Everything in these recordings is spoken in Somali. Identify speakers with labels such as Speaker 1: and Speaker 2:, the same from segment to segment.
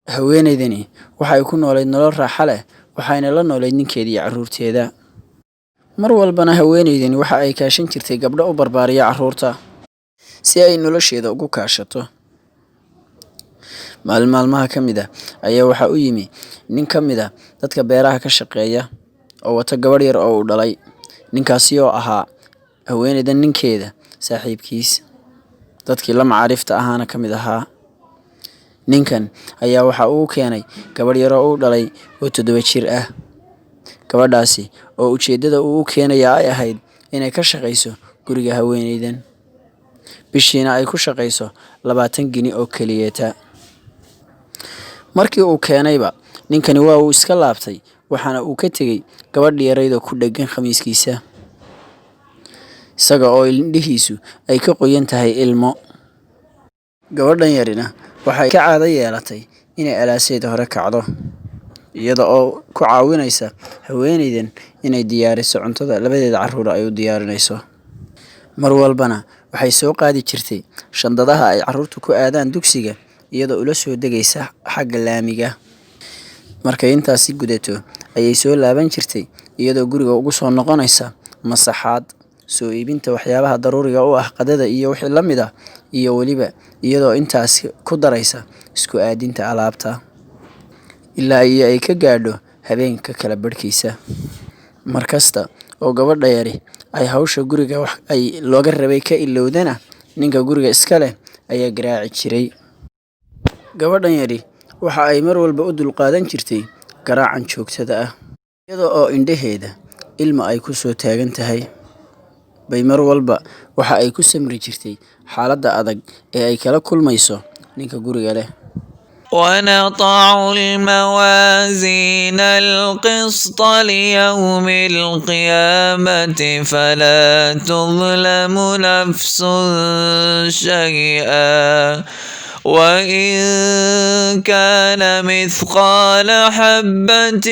Speaker 1: Haweeneydani waxay ku noolayd nolol raaxo leh, waxayna la noolayd ninkeeda iyo carruurteeda. Mar walbana haweeneydani waxa ay kaashan jirtay gabdho u barbaariya carruurta si ay nolosheeda ugu kaashato. Maalin maalmaha ka mid ah ayaa waxaa u yimi nin ka mid ah dadka beeraha ka shaqeeya oo wata gabadh yar oo uu dhalay, ninkaasi oo ahaa haweeneydan ninkeeda saaxiibkiis, dadkii la macaariifta ahaana ka mid ahaa. Ninkan ayaa waxa uu keenay gabadh yar oo uu dhalay oo 7 jir ah. Gabadhaasi oo ujeedada uu u keenaya ay ahayd inay ka shaqayso guriga haweeneydan, bishiina ay ku shaqayso 20 gini oo keliyata. Markii uu keenayba ninkani waa uu iska laabtay, waxaana uu ka tegey gabadh yarayd oo ku dheggan khamiiskiisa, isaga oo indhihiisu ay ka qoyan tahay ilmo. Gabadhan yarina waxay ka caado yeelatay inay alaaseed hore kacdo, iyada oo ku caawinaysa haweeneydan inay diyaariso cuntada labadeeda carruur ay u diyaarinayso. Mar walbana waxay soo qaadi jirtay shandadaha ay carruurtu ku aadaan dugsiga, iyadoo ula soo degaysa xagga laamiga. Markay intaasi gudato ayay soo laaban jirtay, iyadoo guriga ugu soo noqonaysa masaxaad, soo iibinta waxyaabaha daruuriga u ah qadada iyo wixii la mid ah, iyo weliba iyadoo intaasi ku daraysa isku aadinta alaabta ilaa iyo ay ka gaadho habeenka kala barhkiisa. Markasta oo gabadha yari ay hawsha guriga wax ay looga rabay ka ilowdana, ninka guriga iska leh ayaa garaaci jiray. Gabadhan yari waxa ay mar walba u dulqaadan jirtay garaacan joogtada ah, iyada oo indhaheeda ilmo ay ku soo taagan tahay bay mar walba waxa ay ku samri jirtay xaaladda adag ee ay kala kulmayso ninka guriga leh.
Speaker 2: ونضع الموازين القسط ليوم القيامة فلا تظلم نفس شيئا وإن كان مثقال حبة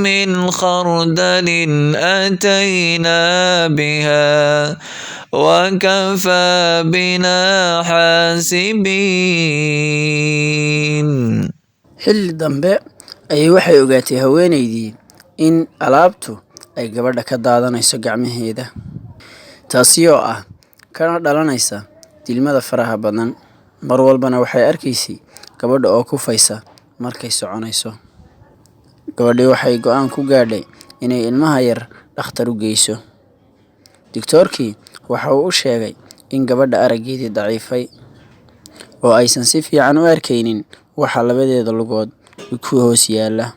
Speaker 2: من خردل أتينا بها وكفى بنا حاسبين.
Speaker 1: Xilli dambe ayay waxay ogaatay haweeneydii in alaabtu ay gabadha ka daadanayso gacmaheeda, taasi oo ah kana dhalanaysa dilmada faraha badan. Mar walbana waxay arkaysay gabadha oo kufaysa markay soconayso. Gabadhii waxay go'aan ku gaadhay inay ilmaha yar dhakhtar u geyso. Digtoorkii waxa uu u sheegay in gabadha araggeedii daciifay oo aysan si fiican u arkaynin waxa labadeeda lugood ku hoos yaalla,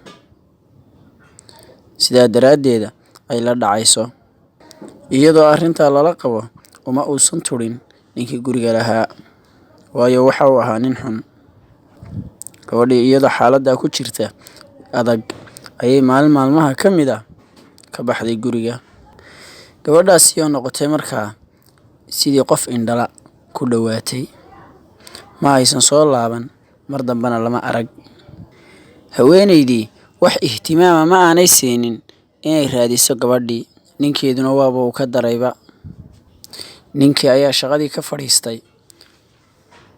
Speaker 1: sidaa daraaddeeda ay la dhacayso. Iyadoo arrintaa lala qabo uma uusan turin ninkii guriga lahaa, waayo waxa uu ahaa nin xun. Gabadhii iyadoo xaaladdaa ku jirta adag ayay maalin maalmaha ka mid ah ka baxday guriga. Gabadhaasi oo noqotay markaa sidii qof indhala ku dhowaatay, ma aysan soo laaban, mar dambena lama arag. Haweeneydii wax ihtimaama ma aanay siinin inay raadiso gabadhii, ninkeeduna waaba uu ka darayba. Ninkii ayaa shaqadii ka fadhiistay,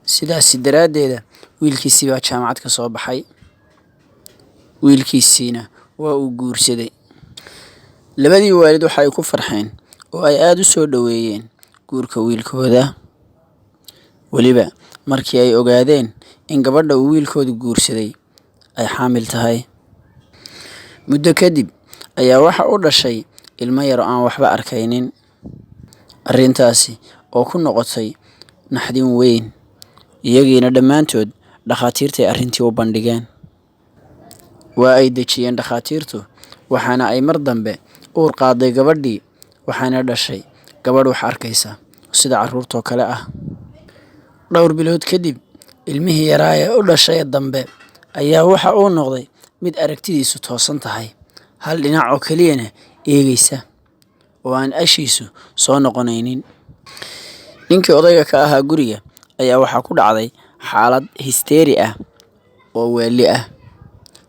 Speaker 1: sidaasi daraaddeeda wiilkiisii baa jaamacad ka soo baxay, wiilkiisiina waa uu guursaday. Labadii waalid waxa ay ku farxeen oo ay aada u soo dhoweeyeen guurka wiilkooda, weliba markii ay ogaadeen in gabadha uu wiilkoodu guursaday ay xaamil tahay. Muddo kadib ayaa waxa u dhashay ilmo yar oo aan waxba arkaynin, arrintaasi oo ku noqotay naxdin weyn. Iyagiina dhammaantood dhakhaatiirtay arrintii u bandhigeen. Waa ay dejiyeen dhakhaatiirtu, waxaana ay mar dambe uur qaaday gabadhii, waxaana dhashay gabadh wax arkaysa sida carruurtoo kale ah. Dhowr bilood kadib ilmihii yaraa ee u dhashay dambe ayaa waxa uu noqday mid aragtidiisu toosan tahay, hal dhinac oo keliyana eegaysa oo aan ashiisu soo noqonaynin. Ninkii odayga ka ahaa guriga ayaa waxaa ku dhacday xaalad histeeri ah oo waali ah,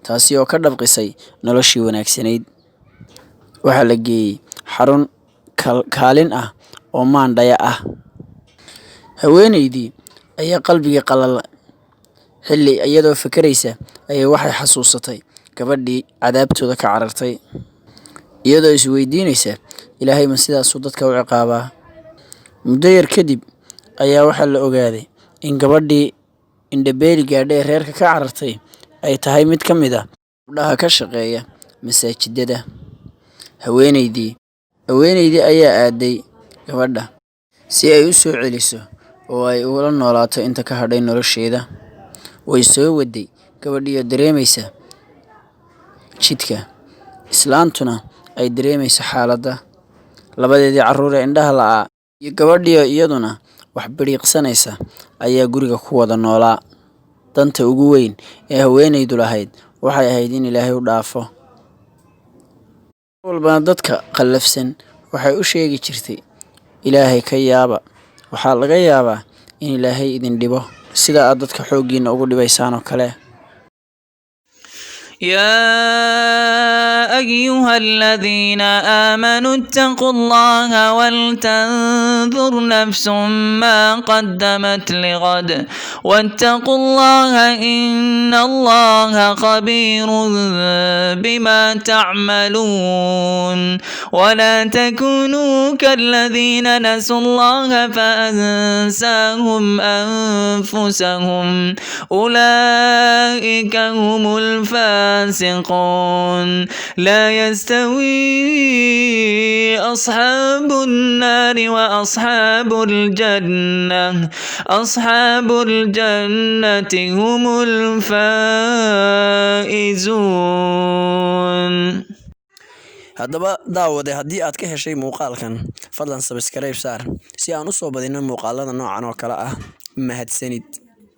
Speaker 1: taasi oo ka dhabqisay noloshii wanaagsanayd. Waxaa la geeyey xarun kaalin ah oo maandhaya ah. Haweeneydii ayaa qalbigii qalala. Xilli iyadoo fekeraysa ayay waxay xasuusatay gabadhii cadaabtooda ka carartay, iyadoo isweydiinaysa, Ilaahay ma sidaasuu dadka u ciqaabaa? Muddo yar kadib ayaa waxaa la ogaaday in gabadhii indhabeeli gaadhay ee reerka ka carartay ay tahay mid ka mid ah gabdhaha ka shaqeeya masaajidada. Haweeneydii ayaa aaday gabadha si ay u soo celiso oo ay ula noolaato inta ka hadhay nolosheeda. Way soo waday gabadhii oo dareemaysa jidka, islaantuna ay dareemayso xaaladda. Labadeedii carruur ee indhaha la'aa iyo gabadhii oo iyaduna wax bidhiiqsanaysa ayaa guriga ku wada noolaa. Danta ugu weyn ee haweeneydu lahayd waxay ahayd in Ilaahay u dhaafo. Mar walbana dadka qallafsan waxay u sheegi jirtay, Ilaahay ka yaaba, waxaa laga yaabaa in Ilaahay idin dhibo sida aad dadka xooggiina ugu dhibaysaan oo kale.
Speaker 2: يا أيها الذين آمنوا اتقوا الله ولتنظر نفس ما قدمت لغد واتقوا الله إن الله خبير بما تعملون. ولا تكونوا كالذين نسوا الله فأنساهم أنفسهم، أولئك هم الفاسقون. لا يستوي أصحاب النار وأصحاب الجنة، أصحاب الجنة هم الفائزون.
Speaker 1: Haddaba daawade, haddii aad ka heshay muuqaalkan, fadlan subscribe saar si aan u soo badino muuqaalada noocan oo kale ah. Mahadsanid.